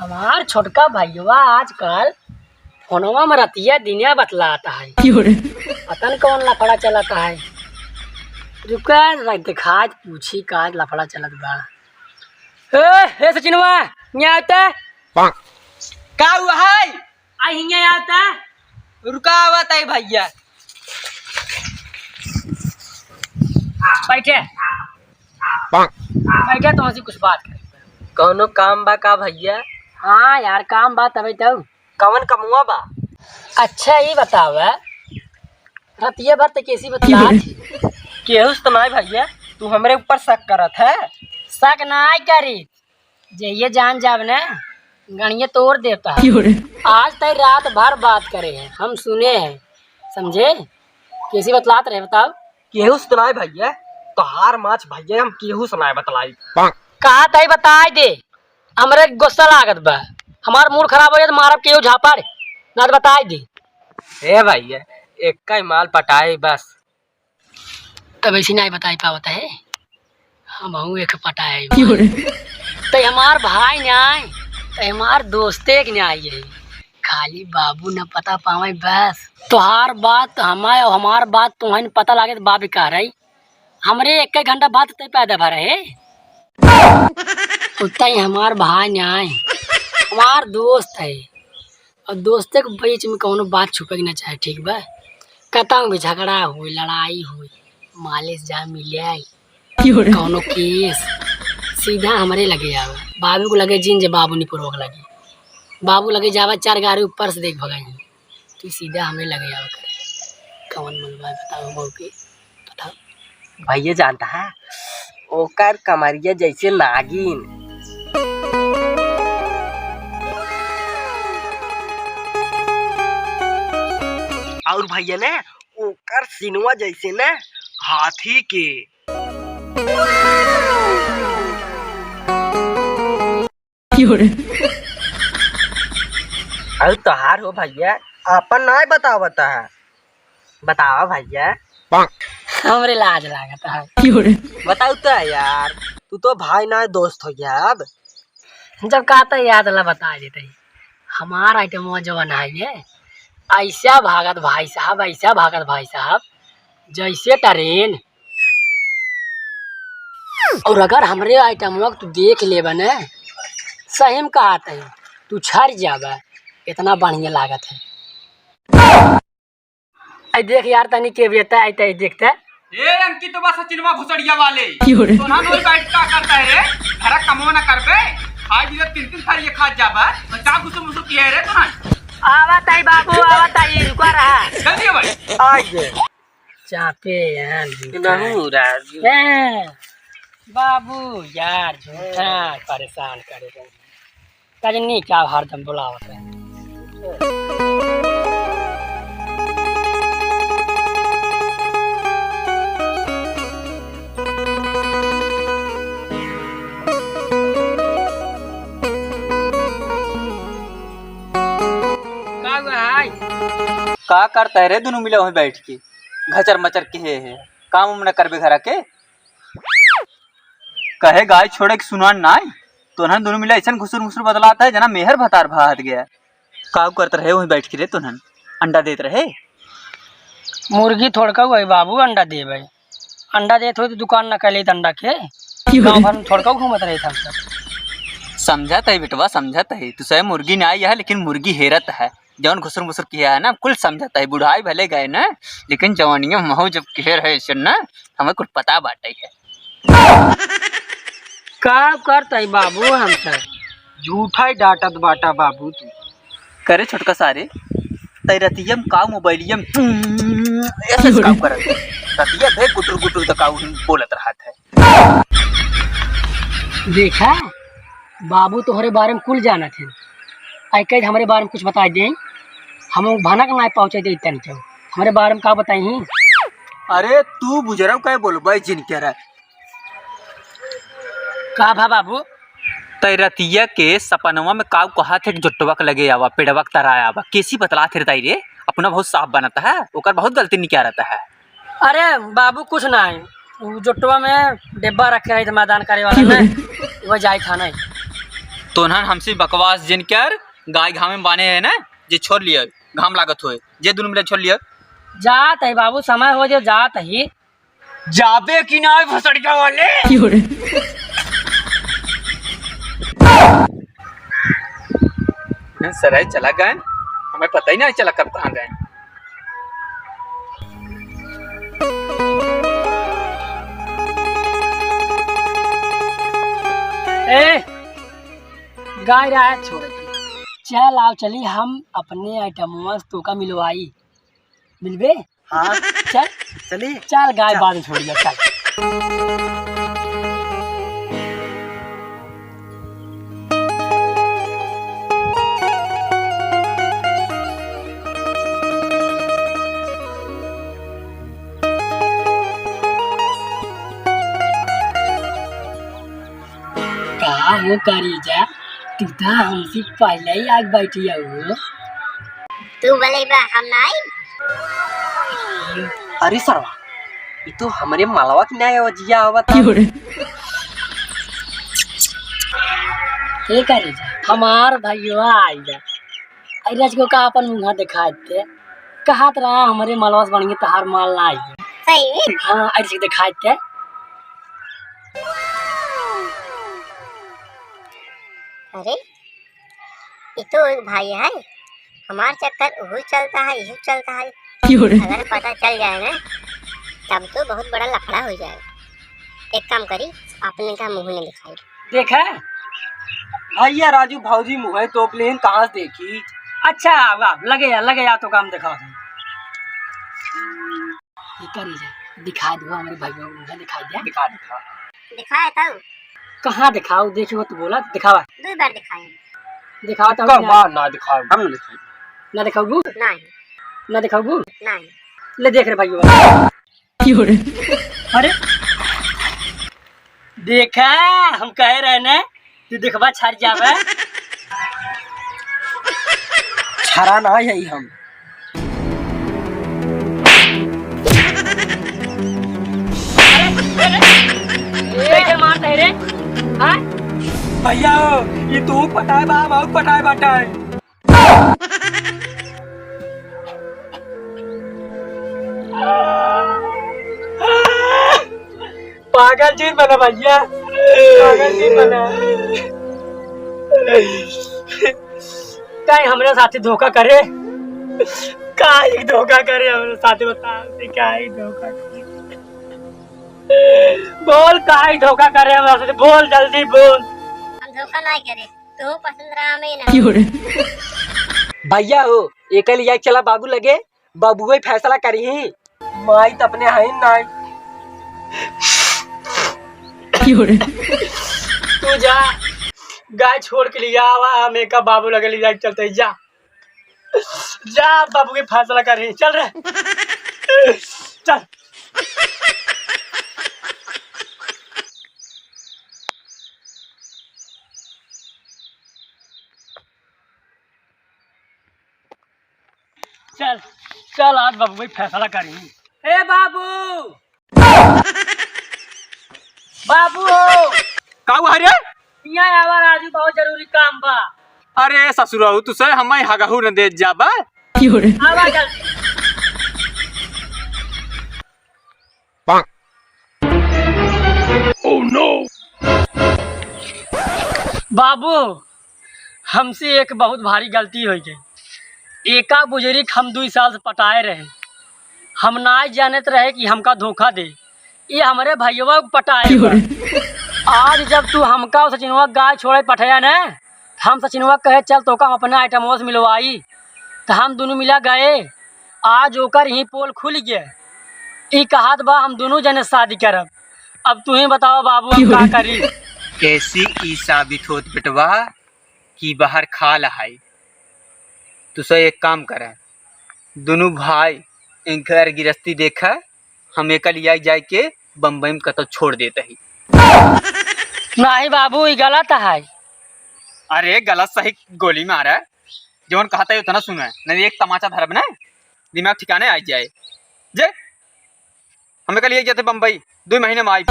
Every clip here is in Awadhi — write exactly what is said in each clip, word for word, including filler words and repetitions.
हमार छोटका भइया आजकल फोनवा में रतिया दिनिया बतलात है। क्यों रे? पता न कौन लफड़ा चलत है। रुका, देखात पूछी का लफड़ा चलत बा। ए, ए सचिनवा, हियाँ आवते। का हुआ है? आ, हियाँ आवते। रुका, आवत है भइया। बैठे। बैठे, तोहसे कुछ बात करे। कौनो काम बा का भइया? हाँ यार, काम बा तबे तो। कवन कमुआ बा? अच्छा, ई बतावा, रतिया भर ते केसी बतलात ही? केहू से तो नाई भइया, तू हमरे ऊपर शक करत है। शक नाई करी, जे ये जान जाब ने, गणिये तोड़ देता है। आज तई रात भर बात करे हैं, हम सुने हैं, समझे? केसी बतलात रहे बताओ? केहू से तो नाई भइया, तोहार माछ भइया हम केहू से नाई बतलाई। कहा तई बताई दे, हमरे गुस्सा लागत बा, हमार मूड खराब हो जाए तो मारब केहू झापड़, ना तो बताई दे। ए भइया, एक ही माल पटाई बस। तब ऐसी नाई बताई पावत है, हमहू एक पटाई। क्यों रे? तई हमार भाई नाई, तई हमार दोस्ते के नाई है, खाली बाबू न पता पावे बस। तोहार बात हमार और हमार बात तोहन पता लागे तो बाप का रही। हमरे एक एक घंटा बाद तय पैदा भा रहे। उतना ही हमार भाई नाई, हमार दोस्त है। और दोस्ते के बीच में कौनो बात छुपे के ना चाहे, ठीक बा? कतहूँ भी झगड़ा होई, लड़ाई होई, मालिक जा मिले आई, क्यों रे? कौनो केस, सीधा हमरे लगे आवे। बाबू को लगे जिन जे बाबू निपुरवा के लगे। बाबू लगे जावे चार गाड़ी ऊपर से देख भगाई। तू सीधा हमें लगे आवा करे। कवन मनवा बताओ मऊ के, बताओ। भइया जानता है, ओकर कमरिया जैसे नागिन। और भइया ने, ओकर सिनवा जैसे ने हाथी के। क्यों रे? अरे तोहार हो भइया, आपन नाय बतावत है। बतावा भइया। हमरे लाज लागत है। क्यों रे? बताऊ तो यार, तू तो भाई नाय दोस्त हो गया अब। जब कहता याद ला बता देते ही। हमार आइटम वो जो बनाई है, ऐसा भागत भाई साहब, ऐसा भागत भाई साहब, जैसे ट्रेन। और अगर हमरे आइटमवा के तू देख लेबे न, सही में कहत है, तू छर जाबे, इतना बढ़िया लागत है। आई देख यार, तनी के बेटा आई तई देखते। ए अंकित बा सचिनवा भुसड़िया वाले। क्यों रे? तोहन ओई बैठ का करता है रे? घर कमो ना करबे, खाई भी तीन तीन थारी खा जाबे, तो का घुसु मुसु किया है रे तोहन? आवत आई बाबू, आवत आई, रुका रहा। जल्दी आ भाई। आ गए। चापे यार, जूठा। नहीं राजू। ए, बाबू यार, जूठा परेशान करे रहे। कजनी क्या हरदम बुलावत है। का हुआ है? का करता है रे दोनों मिला वहीं बैठ के? घचर मचर के है, है। काम उम न करबे घरा के? कहे गाय छोड़े के सुनान नाय। तोहन दोनों मिला ऐसन घुसुर मुसुर बतलात है, जना मेहर भतार भात गया। का करत रहे वहीं बैठ के रे तोहन? अंडा देत रहे? मुर्गी थोड़का हुआ है बाबू, अंडा देबे। अंडा देत होई तो दुकान न कैले अंडा के। गाँव भर में थोड़का घूमत रहे था हम सब। समझत है बेटवा, समझत है। तू सही मुर्गी ना आई है, लेकिन मुर्गी हेरत है। जौन घुसुर मुसुर किया है ना, कुल समझता है। बुढ़ाई भले गए ना, लेकिन जवानिया महू जब किहे रहे ऐसे ना, हमें कुछ पता बाटे है। का करत है बाबू हम सब? झूठा ही डांटत बाटा बाबू तू। करे छोटका सारे, तै रतिया में का मोबाइलिया में ऐसे काम करत है। रतिया भे गुटुर गुटुर दकाऊ बोलत रहत है। देखा, बाबू तोहरे बारे में कुल जानत हैं। आई कह हमरे बारे में कुछ बताई दे, हम भनक ना पहुँचे दे तन के। हमरे बारे में का बताई? अरे तू बुजरव कहे बोलबे जिन के रे। का भा बाबू? तै रतिया के सपनवा में काऊ कहा थे कि जुट्टवा के लगे आवा, पेड़वा के तराया आवा। कैसी बतला थे ताई रे? अपना बहुत साफ बनता है, ओकर बहुत गलती निकालता है। अरे बाबू, कुछ ना है, उ जोटवा में डिब्बा रखे रही थे मैदान करे वाला में, वो जाए था नहीं। तोहन हमसे बकवास जिन कर, गाय घामे में बाने है ना, जे छोड़ लिया, घाम लागत होए, जे दुनू मिला छोड़ लिया। जात है बाबू, समय हो जे जात है। जाबे कि ना भसड़िया वाले? क्यों रे? सराय चला गए, हमें पता ही नहीं चला कब कहाँ गए। ए, गाय रहा है, छोड़ दे। चल आओ, चली हम अपने आइटमवा से तोका मिलवाई। मिलबे? हाँ। चल। चली। चल गाय चल। बाद में छोड़िया, चल। का हो करेजा, तू तो हमसे पहले ही आग बैठी हो। तू बोले बा, हम ना आई। अरे सरवा, ये तो हमरे मलवा की नया वजिया आवत है। क्यों रे? ये करेजा, हमार भैया आई बा। अरे रजको का अपन मुंह दिखा दे, कहत रहा हमरे मलवा से बढ़िया तहार माल ना आई। सही में? हाँ, ऐसे दिखा दे। अरे, ये तो एक भाई है, हमार चक्कर उहू चलता है, इहू चलता है। क्यों रे? अगर पता चल जाए ना, तब तो बहुत बड़ा लफड़ा हो जाए। एक काम करी, अपने का मुंह नहीं दिखाई। देखे, भैया राजू भौजी मुँहे तोप लेन, कहाँ से देखी? अच्छा, वाह, लगे या, लगे या तो काम दिखाओ तुम। ये करी जा, दिखा दो हमरे भाइयों को, मुँहे दिखा दिया। दिखा, दिखा। दिखाए तब? कहाँ दिखाओ, देखी हो तो बोला, दिखावा। दो बार दिखाए। दिखाओ तब कब ना। बार ना दिखाओ, हम ना दिखाई। ना दिखाओ? नहीं। ना दिखाओ? नहीं। ले देख रे भाइयों। क्यों रे? अरे, देखा, हम कहे रहे ने, तू देखबा छर जाबे। छरा ना है हम। कैसे मारता है रे? हाँ? भैया हो, ये तू पटाए बा, हम पटाए बाटाए। पागल जिन बना भैया, पागल जिन बना। काहे हमरे साथे धोखा करे? काहे धोखा करे हमरे साथे? बता, काहे धोखा करे? बोल, काहे धोखा करे हमरे साथे? बोल, जल्दी बोल। हम धोखा नहीं करे। तू पसंद रहा हमें ना। क्यों रे? भैया हो, एके लिया चला बाबू लगे, बाबुए फैसला करिही। माई त अपने हईन नाई। क्यों रे? तू जा, गाय छोड़ के लिया आवा, हम एका बाबू लगे लिया चलते, जा। जा, बाबू के फैसला करिही, चल रे। चल। चल, चल, आज बाबू भाई फैसला करी। ए बाबू, बाबू हो। का हुआ रे? यहाँ आवा राजू, बहुत जरूरी काम बा। अरे ससुरऊ, तुसे हमें हगहू न दे जाबा। आवा जल्दी। Oh no! बाबू, हमसे एक बहुत भारी गलती होइ गई। एका बुजुर्ग हम दुई साल से पटाए रहे, हम नाई जानत रहे कि हमका धोखा दे, ये हमरे भैया को पटाए बा। आज जब तू हमका और सचिनवा गाय छोड़े पठाया न, हम सचिनवा कहे, "चल, तोका हम अपने आइटमवा से मिलवाई।" त हम दुनू मिला गए। आज ओकर ही पोल खुल गए। ई कहत बा, "हम दुनू जने शादी करब।" अब तू ही बतावा बाबू, हम का करी? कैसी ई साबित होत बेटवा कि बाहर खाल है। तू सब एक काम कर, दुनू भाई इनकर गिरस्ती देखा, हम एका लिया जाए के बम्बई में कतौ छोड़ देत ही। नहीं बाबू, ई गलत है। अरे गलत सही गोली मारा, जौन कहता है उतना सुना, नहीं एक तमाचा धरब ना, दिमाग ठिकाने आ जाए। जे हम एका लिया जाते बम्बई, दो महीने में आई।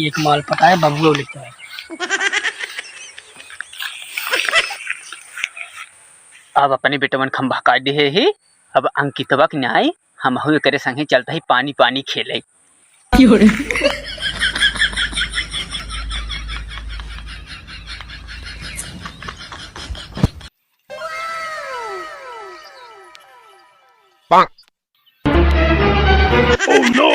एक माल पटाए बबुआ लेता है। अब अपने बेटवन खम बहका दे ही, अब अंकितवा के नाई हमहू एकरे संगे चलत ही पानी पानी खेले। Oh no!